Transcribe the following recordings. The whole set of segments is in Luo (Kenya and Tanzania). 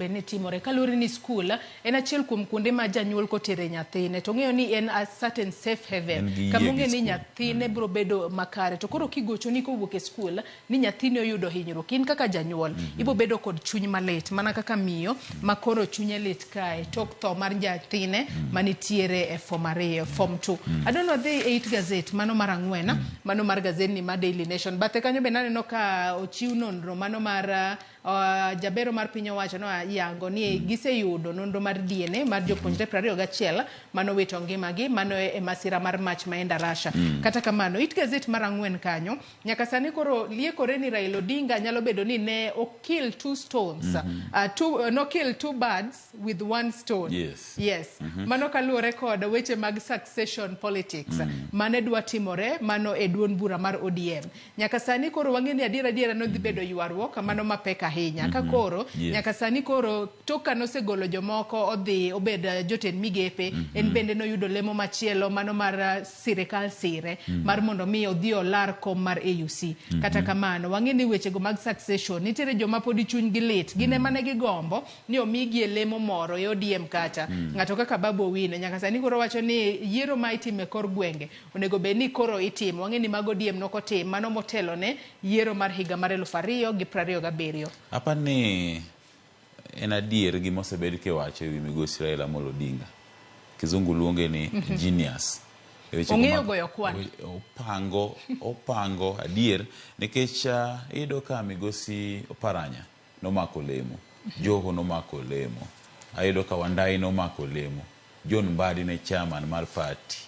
Bed ni timore kaluwore ni skul en achiel kuom kuonde ma janyuol kotere nyathine to ong'eyo ni en a certain safe haven En gi yie kama gi ong'e ni skul. Nyathine biro bedo makare. To koro kigochoni kowuok e skul ni nyathini oyudo hinyruok, in kaka janyuol ibo bedo kod chuny malit mana kaka miyo ma koro chunye lit kae tok tho mar nyathine manitiere e form 2, form 2. Adwa ni wadhi e it gazet mano mar 4, mano mar gazetni mar Daily Nation. Bathe kanyo be naneno ka ochiw nonro mano mar jabero mar piny owacho noyango ni giseyudo nonro mar DNA mar jopuonjre 21 manowito ngimagi mano e masira mar mach ma Endarasha. Kata kamano, it gazet mar 4 kanyo, nyaka sani koro liekore ni Raila Odinga nyalo bedo ni ne o kill two stones, no kill two birds with one stone. Yes. Mano kaluwore kod weche mag succession politics mane dwa timore mano e duond bura mar ODM. Nyaka sani koro wang'e ni adier adiera nodhi bedo ywaruok mano mapek ahinya. Ka koro nyaka sani koro tok ka nosegolo jomoko odhi obed jotend migepe, en bende noyudo lemo machielo mano mar sirikal sire mar mondo mi odhi olar kom mar AUC. Kata kamano, wang'e ni wechego mag succession nitiere joma podi chunygi lit, gin ema ne gigombo ni omigi e lemo moro e ODM kacha. Ng'ato kaka Babu Owino nyaka sani koro wacho ni yiero ma itimo e kor gwenge onego bed ni koro itimo. Wang'e ni mago ODM nokotim mano motelo ne yiero mar higa mar 2027. Apa ni en adier gima osebed kiwacho ewi migosi Raila Amolo Odinga. Kizungu luonge ni genius. E wechego Ong'eyo mag goyo kwan. Opango adier nikech iyudo ka migosi Oparanya nomako lemo, Joho nomako lemo, ayudo ka Wandayi nomako lemo, John Mbadi ne chairman mar party.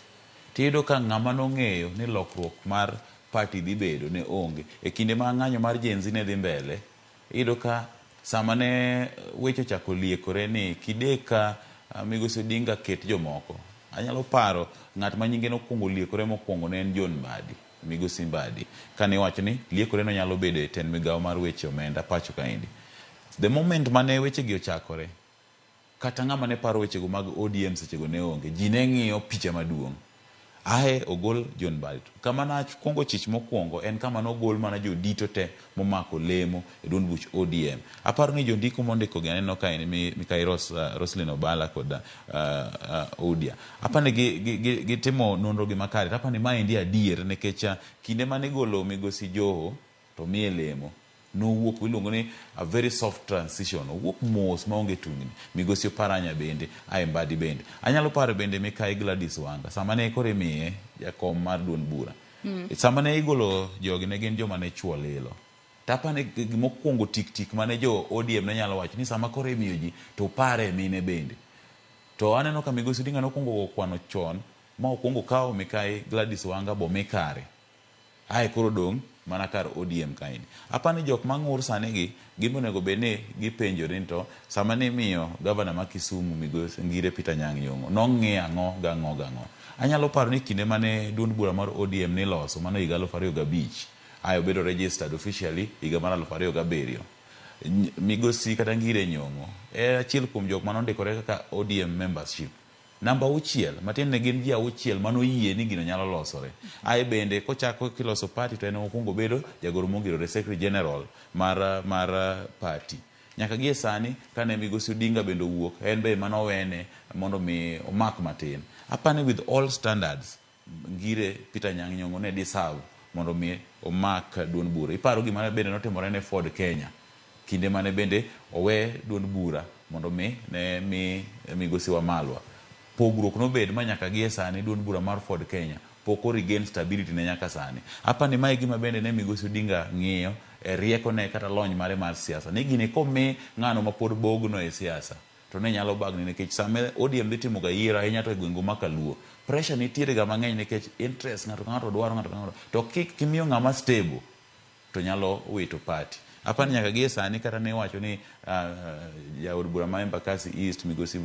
Tiyudo ka ng'ama nong'eyo ni lokruok mar party dhi bedo ne onge. E kinde ma ng'anyo mar Gen Z ne dhi mbele, iyudo ka sama ne weche ochako liekore ni kideka migosi Odinga ket jomoko. Anyalo paro ng'at ma nyinge nokwongo liekore mokwongo ne en John Mbadi, migosi Mbadi. Kane iwacho ni liekore no nyalo bedo e tend migawo mar weche omenda pacho kaendi. The moment mane wechegi ochakore, kata ng'ama ne paro wechego mag ODM sechego ne onge. Ji ne ng'iyo picha maduong'. Ae ogol John Mbadi. Kama nakwongo chich mokwongo en kama nogol mana jodito te momako lemo e duond buch ODM. Aparo ni jondiko mondiko gi aneno ka en Mikai Roslyn Obala kod Odia. Aparo ni gitimo nonro gi makare. To aparo ni maendi adier nikech kinde mane igolo migosi Joho to miye lemo, nowuok iluongo ni a very soft transition, owuok mos maonge tungni. Migosi Oparanya bende, ae Mbadi bende. Anyalo paro bende Mikai Gladys Wanga, sama ne koro imiye jakom mar duond bura. Sama ne igolo jogi ne gin joma ne chuo lilo. To aparo ni gimokwongo tik tik mane jo ODM ne nyalo wacho ni sama koro imiyo ji to upare mine bende. To aneno ka migosi Odinga nokwongo go kwano chon ma okwongo kawo Mikai Gladys Wanga bomi kare. Ae koro dong' mana kar ODM kaendi. Aparo ni jok mang'ur sani gi, gin be onego bed ni gipenjore ni to sama nimiyo gavana ma Kisumu migosi Ngire Peter Anyang' Nyong'o nong'i ang'o gang'o gang'o. Anyalo paro ni kinde mane duond bura mar ODM niloso mano higa 2005, ae obedo registered officially higa mar 2007. Migosi kata Ngire Nyong'o e achiel kuom jok mane ondikore kaka ODM membership. Namba 6, matiende ni gin ji 6 mane oyie ni gino nyalo losore. Ae bende kochako kiloso party to en okwongo obedo jagoro mongirore, secretary general mar party. Nyaka gie sani kane migosi Odinga bende owuok, en be mane owene mondo mi omak matin. Apani with all standards, Ngire Peter Anyang' Nyong'o ne deserve mondo mi omak duond bura. Iparo gima bende notimore ne Ford Kenya kinde mane bende owe duond bura mondo mi ne mi migosi Wamalwa. Pogruok nobed ma nyaka gie sani duond bura mar Ford Kenya pok o regain stability ne nyaka sani. Apani mae gima bende ne migosi Odinga ng'iyo e riekone kata lony mare mar siasa. Ni gini komi ng'ano mapod bogno e siasa to ne nyalo bagni nikech sama ODM dhi timo ga yiero ahinya to e gwenge ma kaluo pressure nitiere ga mang'eny nikech interest ng'ato ka ng'ato dwaro ng'ato ka ng'ato to kik kimiyo ng'ama stable to nyalo wito party. Apani nyaka gie sani kata ne iwacho ni jaod bura ma Embakasi East migosi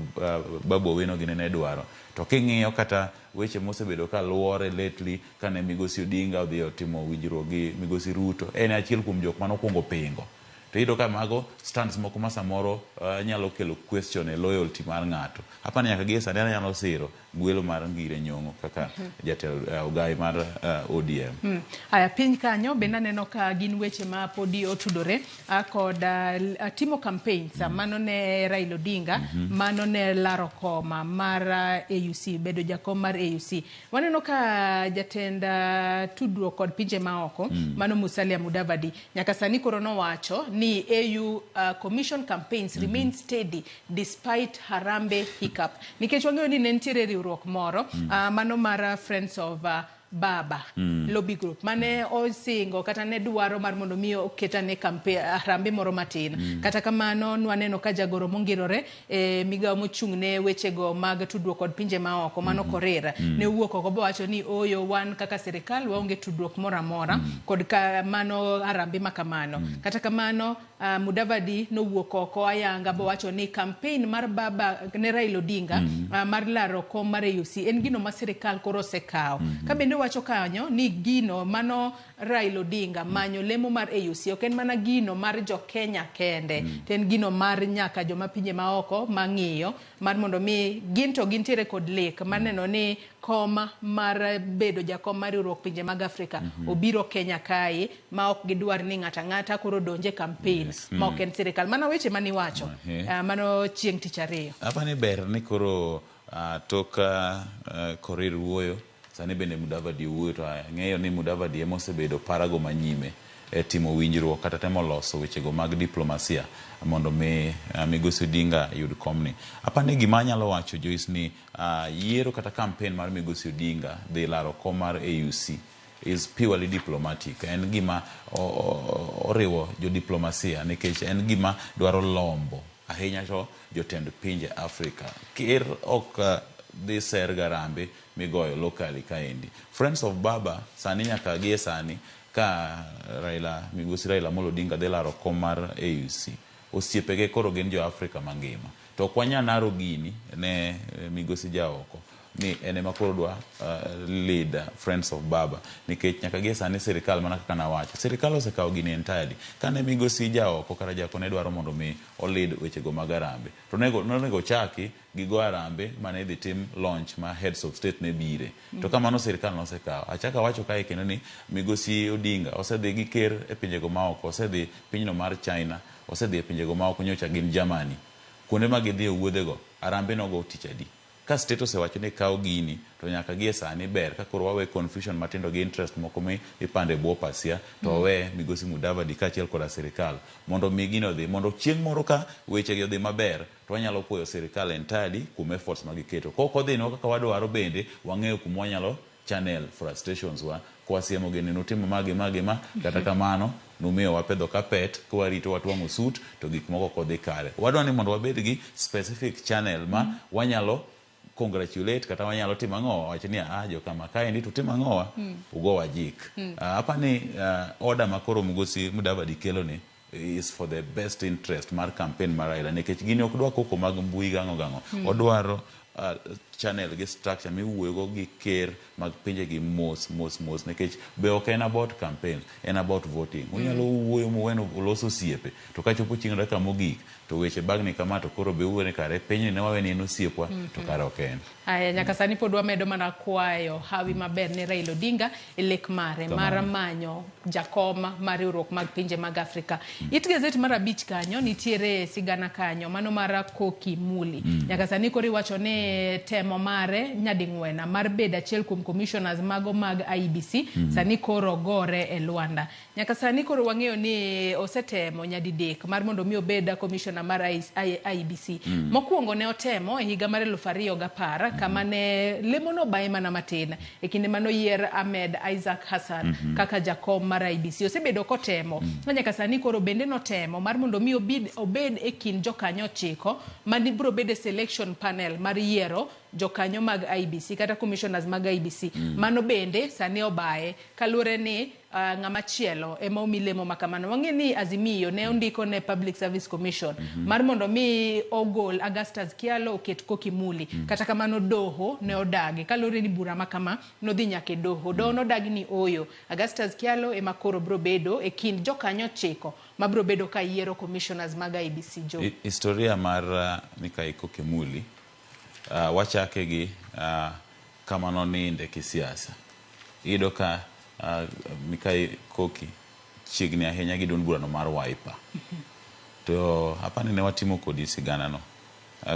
Babu Owino gini ne dwaro to king'iyo kata weche mosebedo ka luore lately kane migosi Odinga odhi otimo winjruok gi migosi Ruto en achiel kuom jok mane okwongo pingo. To iyudo ka mago stands moko ma samoro nyalo kelo question e loyalty mar ng'ato. Apani nyaka gie sani anyalo siro gwelo mar Ngire Nyong'o kaka jatelo ogai mar ODM. Aya, piny kanyo bende aneno ka gin weche ma podi otudore kod timo campaigns. Mano ne Raila Odinga, mano ne laro koma mar AUC, bedo jakom mar AUC. Waneno ka jatend tudruok kod pinje maoko, mano Musalia Mudavadi, nyaka sani koro nowacho ni AU Commission campaigns remain steady despite Harambee hiccup. Nikech wang'eyo ni ne nitiere riwruok moro, mano mar Friends of Baba lobby group, mane osingo kata ne dwaro mar mondo mi oketane kampe harambee moro matin. Kata kamano, nwaneno ka jagoro mongirore e migawo mochung' ne wechego mag tudruok kod pinje maoko, mano Korir, ne owuok oko bowacho ni oyo, wan kaka sirikal waonge tudruok moro amora kod ka mano harambee ma kamano. Kata kamano, Mudavadi nowuok oko ayanga bowacho ni campaign mar Baba ne Raila Odinga mar laro kom mar AUC en gino ma sirikal koro osekawo. Ka bende wacho kanyo ni gino mano Raila Odinga manyo lemo mar AUC ok en mana gino mar jo Kenya kende, to en gino mar nyaka joma pinje maoko mang'iyo mar mondo mi gin to gintiere kod lek mar neno ni kom mar bedo jakom mar riwruok pinje mag Afrika obiro Kenya kae, ma ok gidwar ni ng'ato ang'ata koro donje campaign ma ok en sirikal. Mano weche maniwacho mano chieng' Tich Ariyo. Apa ni ber ni koro tok Korir wuoyo, sani bende Mudavadi wuoyo, to ang'eyo ni Mudavadi ema osebedo parago manyime e timo winjruok kata temo loso wechego mag diplomasia mondo mi Migosi Odinga yud komni. Apa ni gima anyalo wacho, Joyce, ni yiero kata campaign mar Migosi Odinga dhi laro kom mar AUC is purely diplomatic. En gima oriwo jodiplomasia nikech en gima dwaro lombo ahinya to jotend pinje Afrika. Ker ok dhi ser garambe migoyo locally kaendi. Friends of Baba sani nyaka gie sani ka Raila, Migosi Raila Amolo Odinga dhi laro kom mar AUC, osiepege koro gin jo Afrika mangima. To ok wanyal naro gini ne Migosi Jaoko ni en ema koro dwa lead Friends of Baba, nikech nyaka gie sani sirikal, mana kaka nawacho, sirikal osekawo gini entirely. Kane Migosi Jaoko kata Jaoko ne dwaro mondo mi olead wechego mag harambe, to nonego ochaki gi go harambe mane idhi tim launch ma heads of state ne bire. To kamano sirikal nosekawo. Achako awacho kae kendo ni Migosi Odinga osedhi gi ker e pinjego maoko, osedhi pinyno mar China, osedhi e pinjego maoko, nyocha gin Germany. Kuonde ma gidhi e wuodhego, harambe nogo tich adi? Ka state osewacho ni kawo gini, to nyaka gie sani ber ka koro wawe confusion matindo gi interest moko mi ipando e bwo pasia, to wawe Migosi Mudavadi kaachiel koda sirikal mondo mi gino odhi, mondo chieng' moro ka wechegi odhi maber, to wanyalo puoyo sirikal entirely kuom efforts ma giketo. Kok odhinwa kaka wadwaro, bende wang'eyo kuma wanyalo channel frustrations wa kwasiemo gi ni nutimo ma gi ma gi ma. Kata kamano, numiyo wapedho carpet ka warito watwang'o suit, to gik moko ok odhi kare. Wadwa ni mondo wabed gi specific channel ma wanyalo congratulate kata wanyalo timo ang'owa, wach ni ah, jokama kaendi to timo ang'owa, ugowa jik. Apa ni order ma koro Migosi Mudavadi kelo ni is for the best interest mar campaign mar Raila, nikech gini ok dwa koko mag mbui gang'o gang'o. Odwaro channel gi structure miwuoyogo gi ker mag pinje gi mos mos mos, nikech be ok en about campaign, en about voting. Unyalo wuoyo muweno ulos osiepe, to kachopo chieng' dakika mogik to weche bagni kama, to koro be uwe ni kare pinyni ne wawe ni en osiepwa, to kare ok en. Aya, nyaka sani pod wamedo mana kwayo hawi maber ne Raila Odinga e lek mare mar manyo jakom mar riwruok mag pinje mag Afrika. It gazet mar 5 kanyo nitiere sigana kanyo mano mar Koki Muli. Nyaka sani koro iwacho ni temo mare nyading'wena mar bedo achiel kuom commissioners mago mag IEBC sani koro gore e lwanda. Nyaka sani koro wang'eyo ni osetemo nyadidek mar mondo mi obed commissioner mar IEBC. Mokwongo ne otemo e higa mar 2010, kama ne lemono obaye mana matin e kinde manoyier Ahmed Isaac Hassan kaka jakom mar IEBC. Osebedo kotemo ma nyaka sani koro bende notemo mar mondo mi obed e kind jokanyo 9 mane biro bedo e selection panel mar yiero jokanyo mag IEBC kata commissioners mag IEBC. Mano bende sani obaye kaluwore ni ng'ama chielo ema omi lemo ma kamano. Wang'e ni Azimio ne ondiko ne Public Service Commission mar mondo mi ogol Augustus Kialo oket Koki Muli. Kata kamano, doho ne odagi kaluwore ni bura ma kama nodhi nyaka e doho. Doho nodagi ni oyo, Augustus Kialo ema koro biro bedo e kind jokanyo 9 ma biro bedo ka yiero commissioners mag IEBC jo. Historia mar Mikai Koki Muli. Wachake gi kama noninde kisiasa. Iyudo ka Mikai Koki chiegni ahinya gi duond burano mar Wiper. To apani ne watimo kodi sigana no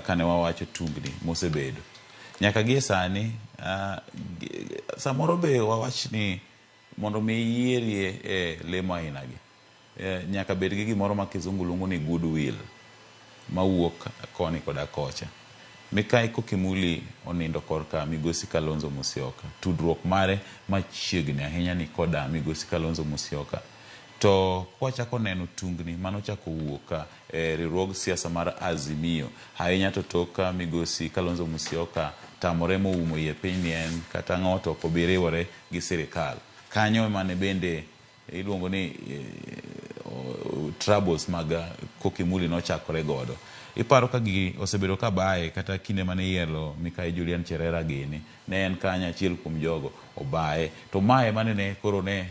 kane wawacho tungni mosebedo. Nyaka gie sani, samoro be wawach ni mondo mi iyierie e lemo ainagi, nyaka bed gi gimoro ma kizungu luongo ni goodwill mawuok koni koda kocha. Mikai Koki Muli onindo korka Migosi Kalonzo Musyoka. Tudruok mare machiegni ahinya ni koda Migosi Kalonzo Musyoka. To kwachako neno tungni manochako wuok e riwruog siasa mar Azimio, ahinya to tok ka Migosi Kalonzo Musyoka tamore moumo iye piny ni en kata ang'o to ok obi riwore gi sirikal. Kanyo emane bende iluongo ni troubles mag Koki Muli nochakore godo. Iparo ka gigi osebedo ka baye kata kinde mane iyiero Mikai Julian Cherera gini, ne en kanyo achiel kuom jogo obaye. To mae mane ne koro ne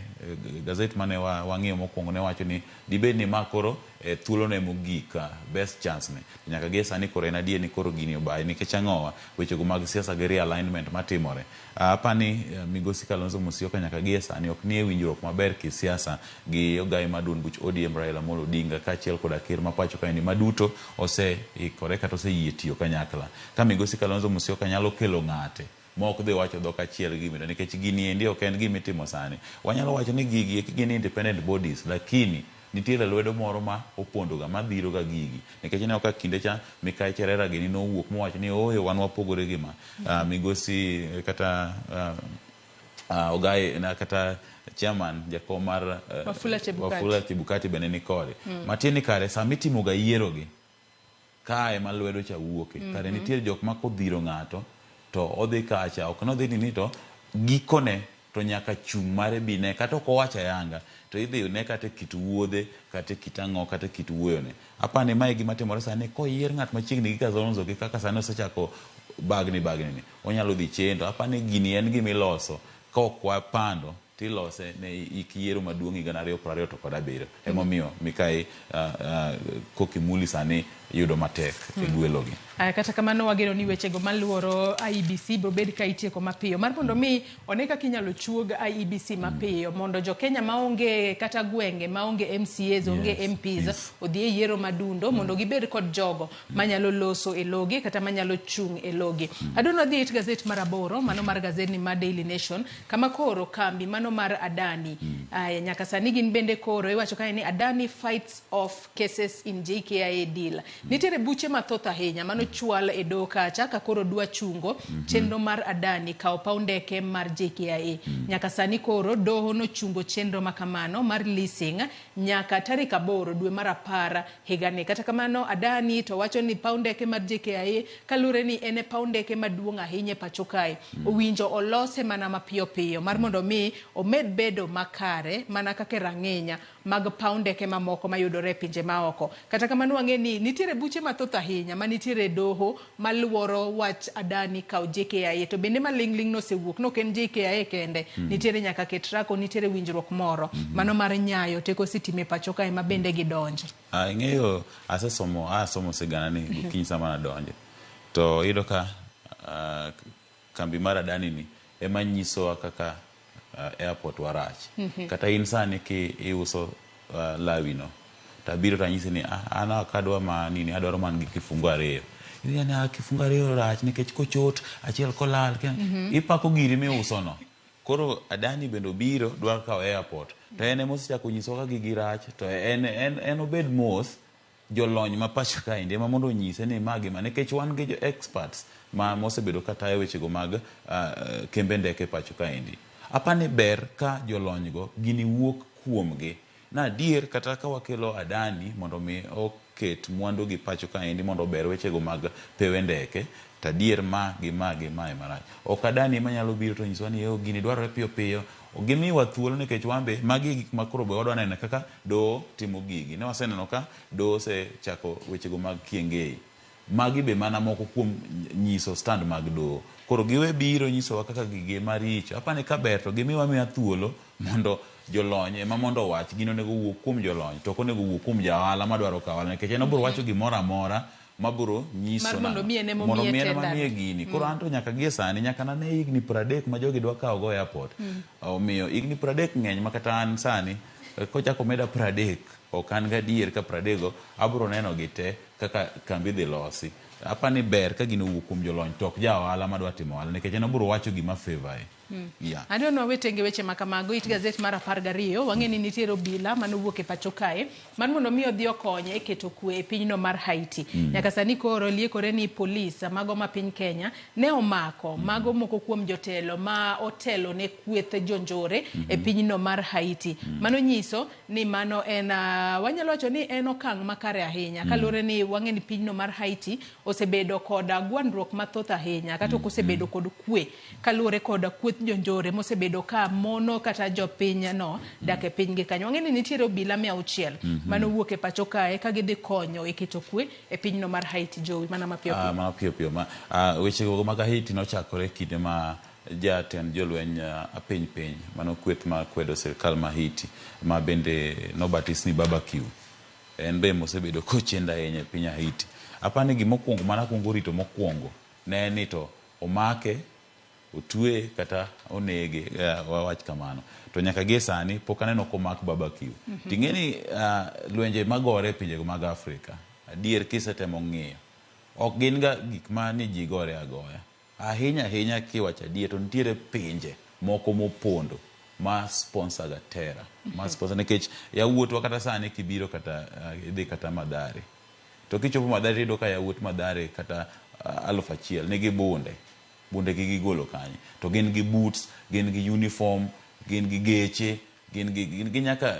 gazet mane wang'iyo mokwongo ne wacho ni dibed ni ma koro thuolone mogik, best chance ne. To nyaka gie sani koro en adier ni koro gini obaye nikech ang'owa wechego mag siasa gi realignment matimore. Apani Migosi Kalonzo Musyoka nyaka gie sani ok nie winjruok maber kisiasa gi ogai mar duond buch ODM Raila Amolo Odinga kaachiel koda ker ma pacho kaendi maduto oseikore kata oseyie tiyo kanyakla. Ka Migosi Kalonzo Musyoka nyalo kelo ng'ate ma ok dhi wacho dhok achiel gi gimiro nikech gini endi ok en gima itimo sani. Wanyalo wacho ni gigi eki gin independent bodies lakini nitiere lwedo moro ma opondo ga madhiro ga gigi nikech ineno ka kinde cha Mikai Cherera gini nowuok mowacho ni ooyo wan wapogore gi ma. Migosi kata ogai na kata chairman jakom mar Wafula Chebukati. Wafula Chebukati bende ni kode. Matiende ni kare sama itimo ga yiero gi kae ma lwedo cha wuoke. Kare nitie jok ma kodhiro ng'ato to odhi kacha ok nodhi nini to gikone to nyaka chung' mare bi ne kata ok owacho ayanga to idhi ne kata e kit wuodhe kata e kit ang'o kata e kit wuoyone. Apani mae gima timore sani koyier ng'at machiegni gi Kalonzo gi kaka sani osechako bagni bagni ni onyalo dhi chendo. Apani gini en gima iloso ka ok wapando tilose ne ik yiero maduong' higa 2027. Emomiyo Mikai Koki Muli sani yudo matek e gwelogi. Aya, kata kamano wageno ni wechego maluoro IEBC biro bed ka itieko mapiyo mar mondo mi one kaka inyalo chuog IEBC mapiyo mondo jo Kenya maonge kata gwenge maonge MCAs onge MPs odhi e yiero madundo mondo gibed kod jogo manyalo loso e logi kata manyalo chung' e logi. Adwa wadhi it gazet mar aboro mano mar gazetni mar Daily Nation kama koro kambi mano mar Adani. Aya, nyaka sani gin bende koro iwacho kae ni Adani fights off cases in JKIA deal. Nitiere buche mathoth ahinya mano chwal e doho kacha ka koro dwa chungo chenro mar Adani kawo paw ndeke mar JKIA. Nyaka sani koro doho nochungo chenro makamano mar leasing nyaka tarik 8 dwe mar 10 higani. Kata kamano Adani to wacho ni paw ndeke mar JKIA kaluwore ni en e paw ndeke maduong' ahinya e pacho kae. Owinjo olose mana mapiyo piyo mar mondo mi omed bedo makare mana kaka rang'inya mag paw ndeke mamoko mayudore e pinje maoko. Kata kamano wang'e ni nitiere buche mathoth ahinya manitiere e doho maluoro wach Adani kawo JKIA to bende maling'ling' nosewuok nok en JKIA kende. Nitiere nyaka Ketraco, nitiere winjruok moro mano mar nyayo teko sitima e pacho kae ma bende gidonje. Ing'eyo asesomo asomo sigana ni gokinyi sama nadonjo to iyudo ka kambi mar Adani ni ema nyisowa kaka airport warach. Kata in sani ki iuso lawi no to abiro to anyisi ni an ok adwa ma nini adwaro man gi kifungu 2. Idhi ni kifungu 2 rach nikech kochot achiel kolal ipako giri miuso no. Koro Adani bende obiro dwa kawo airport to en ema osechako nyisowa ka gigi rach to en obed mos jolony ma pacho kaendi ema mondo onyise ni ma gima nikech wan gi jo experts ma mosebedo ka tayo wechego mag kembe ndeke pacho kaendi. Apani ber ka jolony go gini wuok kuomgi. Na adier kata ka wakelo Adani mondo mi oket mwandu gi pacho kaendi mondo ober wechego mag pewe ndeke, to adier ma gi ma gi ma ema rach. Ok Adani ema nyalo biro to nyisowa ni gini dwarore piyo piyo. Gimiwa thuolo nikech wan be magi e gik ma koro be wadwa neno kaka doho timo gigi. Ne waseneno ka doho osechako wechego mag Kiengei. Magi be mana moko kuom nyiso stand mag doho. Koro giwe biro nyisowa kaka gigi maricho. Apani ka ber to gimiwa miya thuolo mondo jolony ema mondo owach. Gino onego wuog kuom jolony to ok onego wuog kuom ja ohala madwaro kawo ohala nikech en obiro wacho gimoro amora mabiro nyiso Mar mondo nang'o? mi en ema Mondo omiye mi en ema tender. miye gini. Koro anto nyaka gie sani nyaka nane higni 30 ma jogi dwa kawo go airport. Omiyo higni 30 ng'eny ma kata an sani kochako meda 30 ok an gadier ka 30 go abiro neno gi te kaka kambi idhi losi. Apa ni ber ka gino owuok kuom jolony to ok ja ohala madwa timo ohala nikech en obiro wacho gima favor e. Yeah. Adwa ni wawe tenge weche ma kamago. It gazet mar 12 wang'e ni nitiere obila manowuok e pacho kae mar mondo mi odhi okony e keto kwe e pinyno mar Haiti. Nyaka sani koro liekore ni polis mago ma piny Kenya ne omako mago moko kuom jotelo ma otelo ne kweth jonjore e pinyno mar Haiti. Mano nyiso ni mano en wanyalo wacho ni en okang' makare ahinya kaluwore ni wang'e ni pinyno mar Haiti osebedo kod gwandruok mathoth ahinya kata ok osebedo kod kwe kaluwore kod kweth jonjore mosebedo ka mono kata jopinyno dak e pinygi kanyo. Wang'e ni nitiere obila 600 manowuok e pacho kae ka gidhi konyo e keto kwe e pinyno mar Haiti. Jowi mana mapiyo piyo. Mana piyo piyo ma weche go mag Haiti nochakore kinde ma jatend jolweny apiny piny mano kweth ma kwedo sirkal ma Haiti ma bende nobatis ni Barbecue en be mosebedo kochendo ahinya e piny Haiti. Apani gimokwongo mana kwongo rito mokwongo ne en ni to omake otwe kata onege wawach kamano. To nyaka gie sani pok aneno komak Barbecue. Ting'e ni lwenje magore e pinjego mag Afrika adier kisetemo ng'iyo ok gin ga gik ma ni ji gore agoya. Ahinya ahinya kiwacho adier to nitiere pinje moko mopondo ma sponsor ga terror. Ma sponsor nikech yawuotwa kata sani kibiro kata idhi kata Mathare. To kichopo Mathare tiyudo ka yawuot Mathare kata 1000 nigi bunde. Bunde gi gigolo kanye? To gin gi boots, gin gi uniform, gin gi geche, gin gi nyaka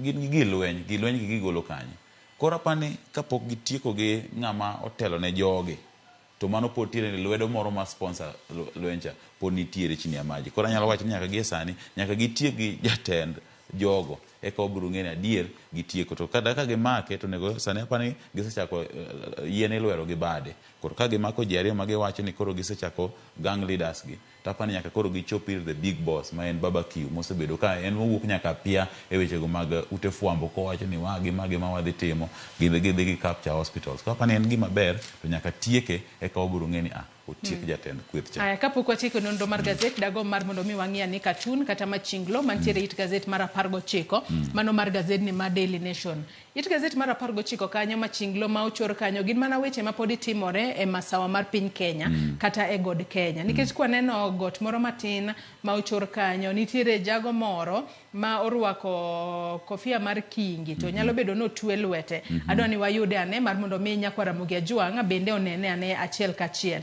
gin gi gilweny, gilweny gi gigolo kanye? Koro apani kapok gitieko gi ng'ama otelo ne jogi to mano pod tiende ni lwedo moro ma sponsor lweny cha pod nitiere chini ya maji. Koro anyalo wacho ni nyaka gie sani nyaka gitiek gi jatend jogo eka wabiro ng'eyo ni adier gitieko. To kata ka gimake to onego sani apani gisechako yien ilwero gi bade. Koro ka gimako ji ariyo ma giwacho ni koro gisechako gang leaders gi to apani nyaka koro gichop ir the big boss ma en Barbecue mosebedo ka en mowuok nyaka pia e wechego mag ute fwambo kowacho ni wa gi ma gi ma wadhi timo gidhi gidhi gi capture hospitals. Koro apani en gima ber to nyaka tieke eka wabiro ng'e ni otiek jatend kweth cha. Aya, kapok watieko nonro mar gazet, dagomb mar mondo mi wang'i ane cartoon kata machinglo mantiere it gazet mar 19, mano mar gazedni ma Daily Nation. It gazet mar 19 kanyo machinglo ma ochor kanyo gin mana weche ma podi timore e masawa mar piny Kenya kata e god Kenya. Nikech kwaneno got moro matin ma ochor kanyo, nitiere jago moro ma orwako kofia mar kingi to nyalo bedo ni otwe lwete. Adwa ni wayude ane mar mondo mi nyakwar Ramogi Ajwang' bende onene ane achiel kachiel.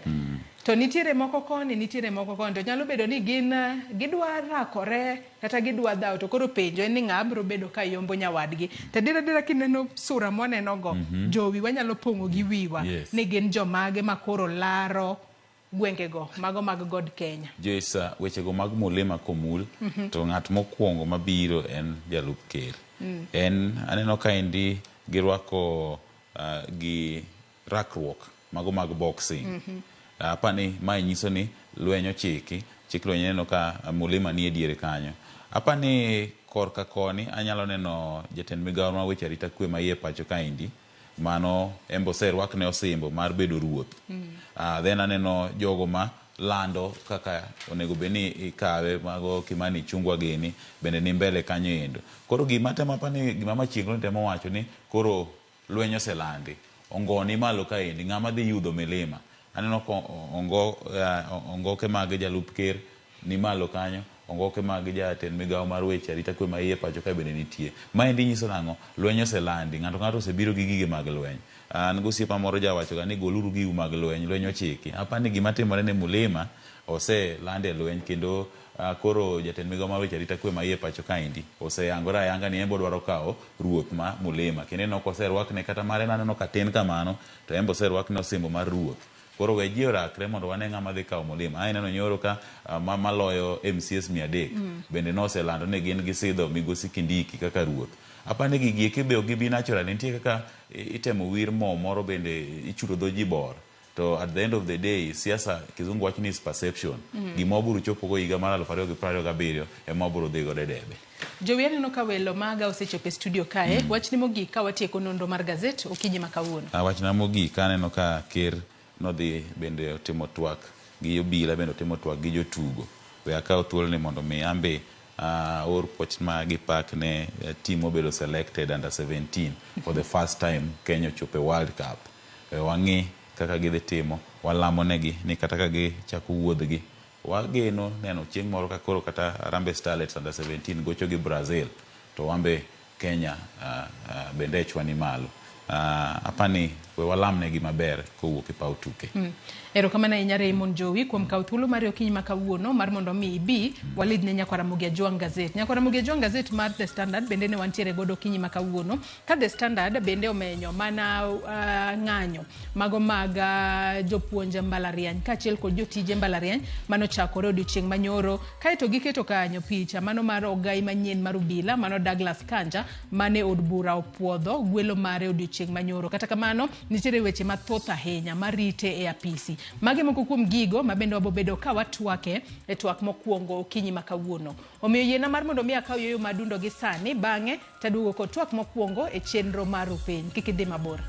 To nitiere moko koni, nitiere moko koni, to nyalo bedo ni gin gidwa rakore kata gidwa dhawo to koro penjo en ni ng'a biro bedo ka yombo nyawadgi. To adier adiera kineno sura mwaneno go, jowi wanyalo pong'o gi wiwa ni gin jomage ma koro laro gwengego mago mag god Kenya. Joyce, wechego mag Mulima komul to ng'at mokwongo mabiro en jalup ker. En aneno kaendi girwako gi rakruok mago mag boxing. Apani mae nyiso ni lweny ochiki, chik lweny ineno ka Mulima nie diere kanyo. Apani korka koni anyalo neno jatend migao mar weche arita kwe ma iye pacho kaendi mano en be oserwakne osimbo mar bedo ruoth. Then aneno jogo ma lando kaka onego bed ni ikawe mago Kimani Ichung'wa gini bende ni mbele kanyo endo. Koro gima temo apani gima machiegni temo wacho ni koro lweny oselandi. Ongo ni malo kaendi ng'ama dhi yudho milima. Aneno ka ongoke mag jalup ker ni malo kanyo, ongoke mag jatend migao mar weche arita kwe ma iye pacho kae bende nitie. Maendi nyiso nang'o? Lweny oselandi, ng'ato ka ng'ato osebiro gi gige mag lweny. An gosiepa moro jawacho ga ni goluru giu mag lweny, lweny ochiki. Apani gima timore ne Mulima oseland e lweny kendo koro jatend migao mar weche arita kwe ma iye pacho kaendi oseyangore ayanga ni en be odwaro kawo ruoth ma Mulima. Kendo ineno koserwakne kata mare naneno ka tin kamano to en be oserwakne osimbo mar ruoth. Koro we ji orakre mondo wane ng'ama dhi kawo Mulima. Ae ineno nyoro ka maloyo MCAs 300 bende noselando ni gin gisidho migosi Kindiki kaka ruoth. Apani gigi eki be ok gibi naturally, nitie kaka itemo wir mo moro bende ichulo dho ji bor. To at the end of the day, siasa kizungu wacho ni is perception. Gima wabiro chopogo higa mar 2027 ema wabiro dhi godo e debe. Jowi aneno ka welo maga osechopo e studio kae. Wachni mogik ka watieko nonro mar gazet okinyi ma kawuono. Wachna mogik aneno ka ker nodhi bende otimo twak gi obila bende otimo twak gi jotugo. We akaw thuoloni mondo mi ambe aor puoch ma gi pak ne team mobedo selected under 17 for the first time Kenya ochopo e World Cup. We wang'i kaka gidhi timo, walamo negi ni kata ka gichako wuodhgi, wageno neno chieng' moro ka koro kata Harambee Starlets under 17 gocho gi Brazil, to wambe Kenya bendechwa ni malo. Apani we walam negi maber kowuok e paw tuke. Erokamano ahinya Raymond Jowi kuom kawo thuolo mari okinyi ma kawuono mar mondo mi ibi walid ne Nyakwar Ramogi Ajwang' Gazet. Nyakwar Ramogi Ajwang' Gazet mar The Standard bende ne wantiere godo okinyi ma kawuono. Ka The Standard bende omenyo mana ng'anyo mago mag jopuonj mbalariany kaachiel kod jotije mbalariany manochakore odiochieng' manyoro. Kaeto giketo kanyo picha mano mar ogai manyien mar obila mano Douglas Kanja mane od bura opuodho gwelo mare odiochieng' manyoro. Kata kamano nitiere weche mathoth ahinya marite e apisi. Magi moko kuom gigo ma bende wabobedo ka watwake e twak mokwongo okinyi ma kawuono. Omiyo yiena mar mondo mi akaw yueyo madundo gi sani, bang'e taduogo kod twak mokwongo e chenro mar Rupiny. Kik idhi mabor.